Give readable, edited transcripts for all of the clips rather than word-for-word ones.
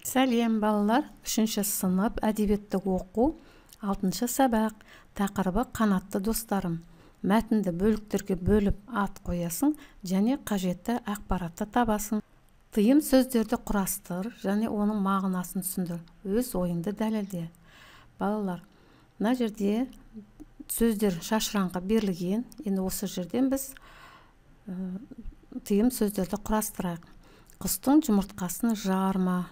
Сәлем, балалар! 3-ші сынып, әдебиетті оқу, 6-шы сабақ. Тақырыбы «Қанатты достарым». Мәтінді бөліктерге бөліп ат қоясың және қажетті ақпаратты табасың. Тыйым сөздерді құрастыр және оның мағынасын түсіндір. Өз ойыңды дәлелде. Балалар, мына жерде сөздер шашыраңқы берілген. Енді осы жерден біз тыйым сөздерді құрастырайық. Құстың жұмыртқасын жарма,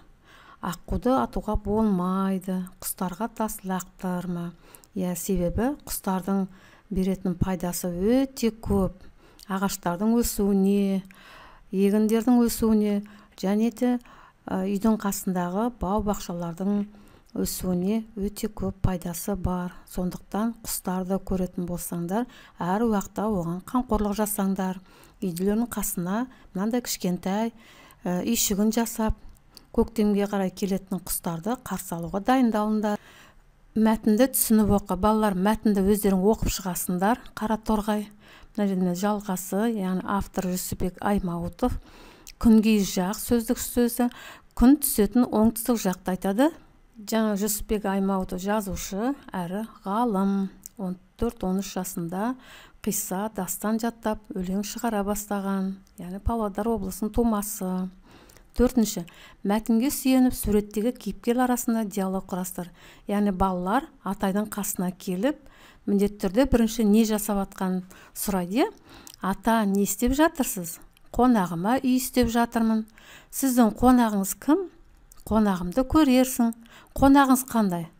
аққуды атуға болмайды, құстарға тас лақтырма. Иә, себебі құстардың беретін пайдасы өте көп. Ағаштардың өсуіне, егіндердің өсуіне және де үйдің қасындағы бау-бақшалардың өсуіне өте көп пайдасы бар. Сондықтан құстарды көретін болсаңдар, әр уақытта оған қамқорлық жасаңдар. Үйлердің қасына мынандай кішкентай үйшігін жасап, көктемге қарай келетін құстарды қарсы алуға дайындалыңдар. Мәтінді түсініп оқы. Балалар, мәтінді өздерің оқып шығасыңдар. Қара торғай. Мына жерде жалғасы, яғни автор Жүсіпбек Аймауытов. Күнгей жақ сөздік сөзі, күн түсетін оңтүстік жақты айтады. Жаңа Жүсіпбек Аймауытов жазушы әрі ғалым. 14-13 жасында қисса, дастан жаттап, өлең шығара бастаған. Яғни Павлодар облысының тумасы. 4-ші. Мәтінге сүйеніп суреттегі кейіпкер арасында диалог құрастыр. Яғни балалар атайдың қасына келіп, міндетті түрде бірінші не жасап жатқанын сұрайды. Ата, не істеп жатырсыз? Қонағыма үй істеп жатырмын. Сіздің қонағыңыз кім? Қонағымды көрерсің. Қонағыңыз қандай?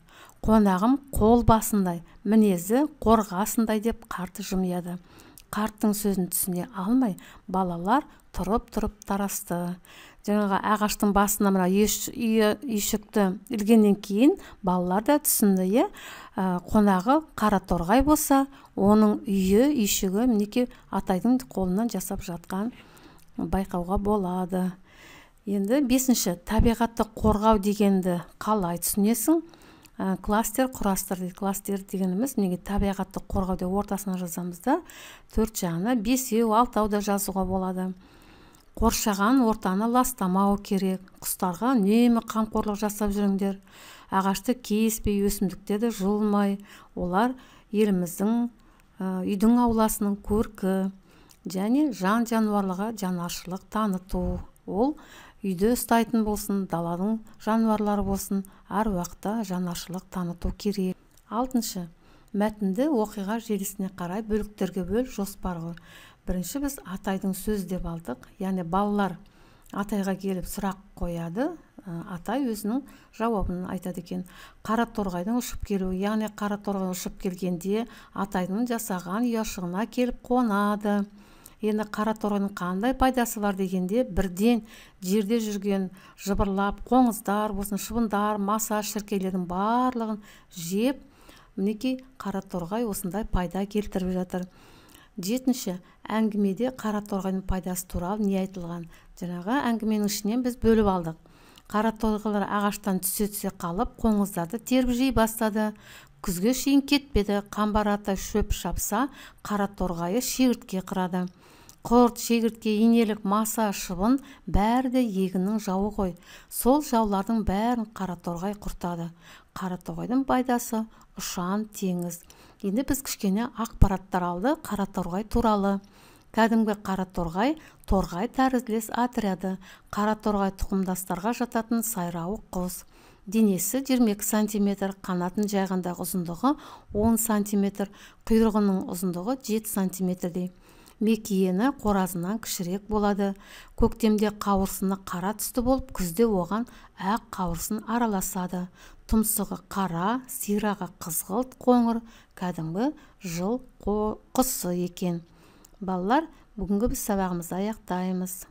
Қонағым қол басындай, мінезі қорғасындай деп қарт жымияды. Қарттың сөзін түсіне алмай, балалар тұрып-тұрып тарасты. Жаңағы ағаштың басына мына үйшікті ілгеннен кейін балалар да түсінді, е? Қонағы қара торғай болса, оның үйі, үйшігі мінекей атайдың қолынан жасап жатқан байқауға болады. Енді 5-ші. Табиғатты қорғау дегенді қалай түсінесің? Кластер құрастыр дейді. Кластер дегеніміз неге табиғатты қорғау деп ортасына жазамыз да, төрт жағына 5-еу, 6-ау да жазуға болады. Қоршаған ортаны ластамау керек. Құстарға үнемі қамқорлық жасап жүріңдер. Ағашты кеспей, өсімдіктерді жұлмай. Олар еліміздің, үйдің ауласының көркі және жан-жануарларға жанашырлық таныту. Ол үйде ұстайтын болсын, даланың жануарлары болсын, әр уақытта жанашырлық таныту керек. 6-шы. Мәтінді оқиға желісіне қарай бөліктерге бөл, жоспар құр. Бірінші біз атайдың сөз деп алдық. Яғни балалар атайға келіп сұрақ қояды, атай өзінің жауабын айтады екен. Қара торғайдың ұшып келуі, яғни қара торғай ұшып келгенде атайдың жасаған ұяшығына келіп қонады. Енді қара торғайдың қандай пайдасы бар дегенде, бірден жерде жүрген жыбырлап қоңыздар болсын, шыбындар, маса, шіркейлердің барлығын жеп, мінекей қара торғай осындай пайда келтіріп жатыр. 7-ші. Әңгімеде қара торғайдың пайдасы туралы не айтылған? Жаңағы әңгіменің ішінен біз бөліп алдық. Қара торғайлар ағаштан түсе-түсе қалып, қоңыздарды теріп жей бастады. Күзге шейін кетпеді. Қамбар ата шөп шапса, қара торғайы шегіртке қырады. Құрт, шегіртке, инелік, маса, шыбын бәрі де егіннің жауы ғой. Сол жаулардың бәрін қара торғай құртады. Қара торғайдың пайдасы ұшан теңіз. Енді біз кішкене ақпараттар алды қара торғай туралы. Кәдімгі қара торғай, торғай тәрізділес отряды. Қара торғай тұқымдастарға жататын сайрауық құс. Денесі 22 сантиметр, қанатын жайғандағы ұзындығы 10 сантиметр, құйрығының ұзындығы 7 сантиметрдей. Мекиені қоразынан кішірек болады. Көктемде қауырсыны қара түсті болып, күзде оған ақ қауырсын араласады. Тұмсығы қара, сирағы қызғылт қоңыр, кәдімгі жыл құсы екен. Балалар, бүгінгі біз сабағымызды аяқтаймыз.